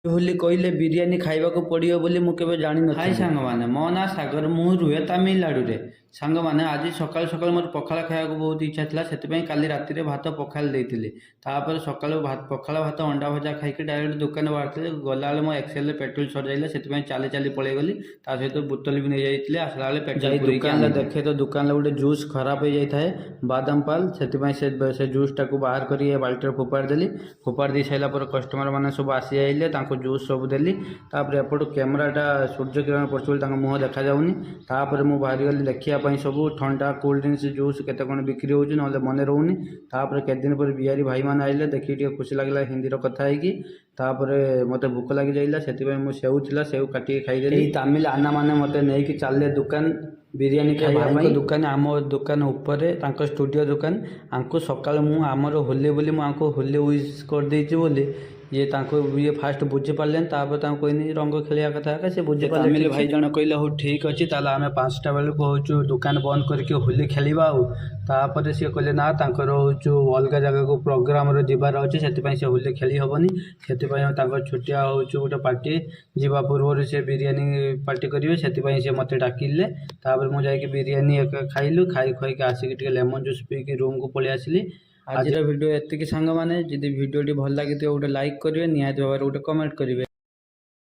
ହୋଲି କହିଲେ ବିରିୟାନୀ ଖାଇବାକୁ ପଡ଼ିବ ବୋଲି ମୁଁ କେବେ ଜାଣିନଥିଲି। ହାଇ ସାଙ୍ଗମାନେ, ମୋ ନାଁ ସାଗର, ମୁଁ ରୁହେ ତାମିଲନାଡ଼ୁରେ। ସାଙ୍ଗମାନେ, ଆଜି ସକାଳୁ ସକାଳୁ ମୋର ପଖାଳ ଖାଇବାକୁ ବହୁତ ଇଚ୍ଛା ଥିଲା। ସେଥିପାଇଁ କାଲି ରାତିରେ ଭାତ ପଖାଳି ଦେଇଥିଲି। ତାପରେ ସକାଳୁ ପଖାଳ ଭାତ, ଅଣ୍ଡା ଭଜା ଖାଇକି ଡାଇରେକ୍ଟ ଦୋକାନ ବାହାରିଥିଲି। ଗଲାବେଳେ ମୋ ଏକ୍ସେଲରେ ପେଟ୍ରୋଲ ସରିଯାଇଥିଲା, ସେଥିପାଇଁ ଚାଲି ଚାଲି ପଳେଇଗଲି। ତା ସହିତ ବୋତଲ ବି ନେଇଯାଇଥିଲି। ଆସିଲା ବେଳେ ପେଟ୍ରୋଲ ଯାଇ ପୁରେଇକି ଦୋକାନରେ ଆଣିଲି। ଦେଖେ ତ ଦୋକାନରେ ଗୋଟେ ଜୁସ୍ ଖରାପ ହେଇଯାଇଥାଏ, ବାଦାମ ପାଲ। ସେଥିପାଇଁ ସେ ଜୁସ୍ଟାକୁ ବାହାର କରି ଏ ବାଲ୍ଟିରେ ଫୋପାଡ଼ି ଦେଲି। ଫୋପାଡ଼ି ଦେଇ ସାରିଲା ପରେ କଷ୍ଟମର ମାନେ ସବୁ ଆସିଯାଇଲେ, ତାଙ୍କୁ ଜୁସ୍ ସବୁ ଦେଲି। ତାପରେ ଏପଟୁ କ୍ୟାମେରାଟା ସୂର୍ଯ୍ୟ କିରଣ ପଡ଼ୁଛି ବୋଲି ତାଙ୍କ ମୁହଁ ଦେଖାଯାଉନି। ତାପରେ ମୁଁ ବାହାରିଗଲି ଦେଖିବା ପାଇଁ ସବୁ ଥଣ୍ଡା, କୋଲ୍ଡ ଡ୍ରିଙ୍କସ୍, ଜୁସ୍ କେତେ କ'ଣ ବିକ୍ରି ହେଉଛି, ନହେଲେ ମନେ ରହୁନି। ତାପରେ କେତେ ଦିନ ପରେ ବିହାରୀ ଭାଇମାନେ ଆଇଲେ, ଦେଖିକି ଟିକେ ଖୁସି ଲାଗିଲା ହିନ୍ଦୀର କଥା ହେଇକି। ତାପରେ ମୋତେ ଭୋକ ଲାଗିଯାଇଥିଲା, ସେଥିପାଇଁ ମୁଁ ସେଉ ଥିଲା, ସେଉ କାଟିକି ଖାଇଦେଲି। ଏଇ ତାମିଲ ଆନା ମାନେ ମୋତେ ନେଇକି ଚାଲିଲେ ଦୋକାନ ବିରିୟାନୀ ଏ ଖାଇବା ଭାଇଙ୍କ ପାଇଁ। ଦୋକାନ ଆମ ଦୋକାନ ଉପରେ, ତାଙ୍କ ଷ୍ଟୁଡ଼ିଓ ଦୋକାନ। ଆଙ୍କୁ ସକାଳୁ ମୁଁ ଆମର ହୋଲି ବୋଲି ମୁଁ ଆଙ୍କୁ ହୋଲି ୱିଶ୍ କରିଦେଇଛି ବୋଲି ଇଏ ତାଙ୍କୁ ଇଏ ଫାଷ୍ଟ ବୁଝିପାରିଲେନି। ତାପରେ ତାଙ୍କୁ କହିନି ରଙ୍ଗ ଖେଳିବା କଥା ଏକା, ସେ ସେ ବୁଝିପାରିଲେ ତାମିଲ ଠିକ୍ ଭାଇ ସେ। ଜଣେ କହିଲେ, ହଉ ଠିକ୍ ଅଛି, ତାହେଲେ ଆମେ 5ଟା ବେଳକୁ ହେଉଛୁ ଦୋକାନ ବନ୍ଦ କରିକି ହୋଲି ଖେଳିବା। ଆଉ ତାପରେ ସିଏ କହିଲେ ନା, ତାଙ୍କର ହେଉଛୁ ଅଲଗା ଜାଗାକୁ ପ୍ରୋଗ୍ରାମରେ ଯିବାର ଅଛି, ସେଥିପାଇଁ ସେ ହୋଲି ଖେଳି ହେବନି। ସେଥିପାଇଁ ତାଙ୍କର ଛୋଟିଆ ହେଉଛୁ ଗୋଟେ ପାର୍ଟି, ଯିବା ପୂର୍ବରୁ ସେ ବିରିୟାନୀ ପାର୍ଟି କରିବେ, ସେଥିପାଇଁ ସେ ମୋତେ ଡାକିଲେ। ତାପରେ ମୁଁ ଯାଇକି ବିରିୟାନୀ ଏକା ଖାଇଲୁ। ଖାଇ ଖୁଆଇକି ଆସିକି ଟିକେ ଲେମନ୍ ଜୁସ୍ ପିଇକି ରୁମ୍କୁ ପଳେଇ ଆସିଲି। ଆଜିର ଭିଡ଼ିଓ ଏତିକି ସାଙ୍ଗମାନେ। ଯଦି ଭିଡ଼ିଓଟି ଭଲ ଲାଗିଥିବ, ଗୋଟେ ଲାଇକ୍ କରିବେ, ନିହାତି ଭାବରେ ଗୋଟେ କମେଣ୍ଟ କରିବେ।